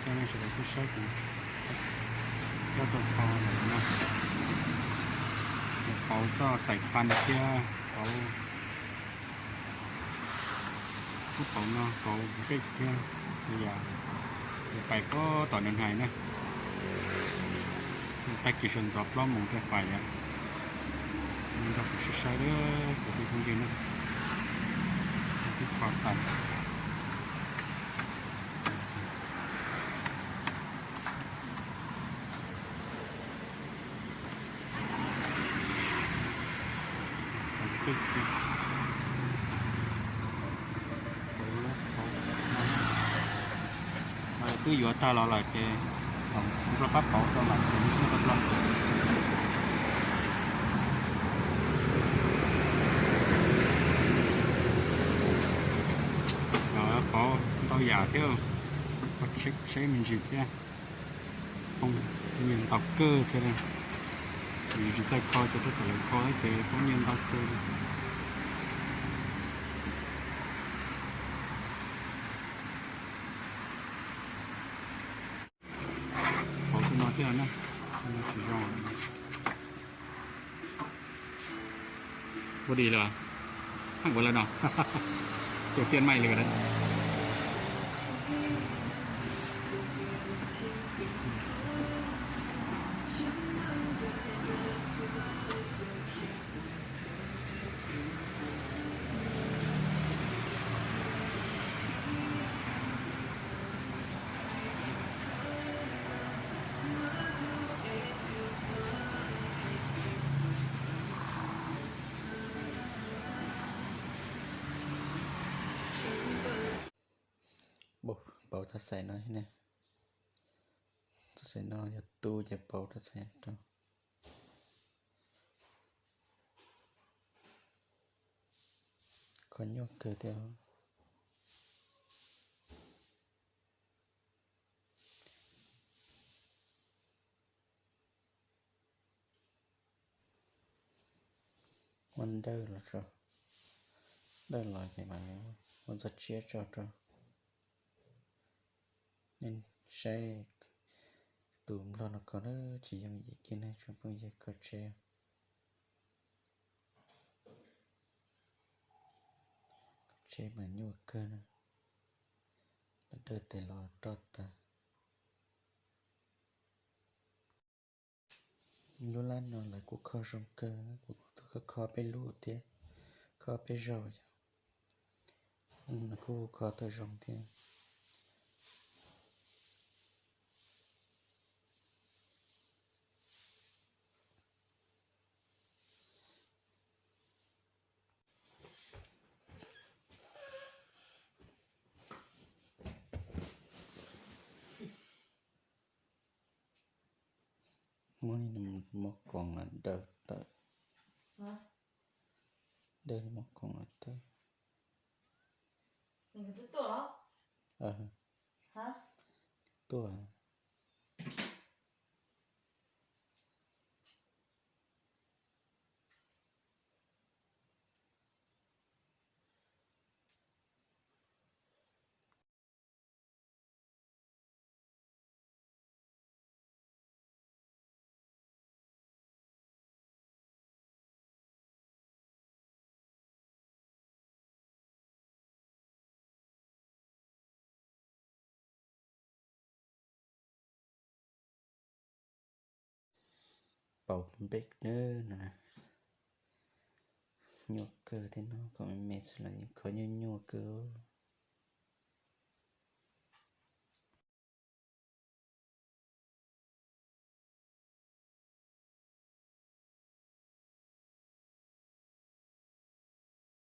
Sawv daws kuj saib kuv coj tau qhov no, pauv txoj xaim pan thiab pauv lub pauv no, pauv npej thiab, yam pais puag tom nws hais na. Tag kis sawv ntxov plaub moos rau pais yom. Nrog kuv saib saib lawm kuv tus phooj ywg na, twb kho tas. Twb yuav tag los lawm ces nplooj pab pauv rau lawm ces nplooj. Pauv ntau yam thiab, seb me ntsis thiab. Poob nyiaj ntau kawg thiab li. Yus tsis txawj kho ces tab tom lawv kho ces poob nyiaj ntau kawg li. Pauv tus no thiab na, tsis zoo. Ua di lawm, heej ua lawm no, tus tiaj maij li lawm. Pauv txoj xaim no ne, txoj xaim no yog tu ces pauv txoj xaim rau. Kho nyuaj kawg thiab. Muab dawj los tso, dawj los ces mam li muab txoj tsiab tso rau. Nej saib tus nplog no kho lawm tsis yooj yim kiag ne tsoom phooj ywg, kho tsheb, kho tsheb mas nyuaj kawg na, lawv dawj tes los roj tas. Lub lab no lawv kuj kho zoo kawg, kuv kuj tuaj kho peb lub thiab, kho peb zaug yom, lawv kuj kho tau zoo thiab. Muab li no, muab koos los dawj tawm, dawj muab koos los tawm. Tuaj. Pauv npej nawb no. Nyuaj kawg thiab no, kho me me xwb los yeej kho nyuaj nyuaj kawg.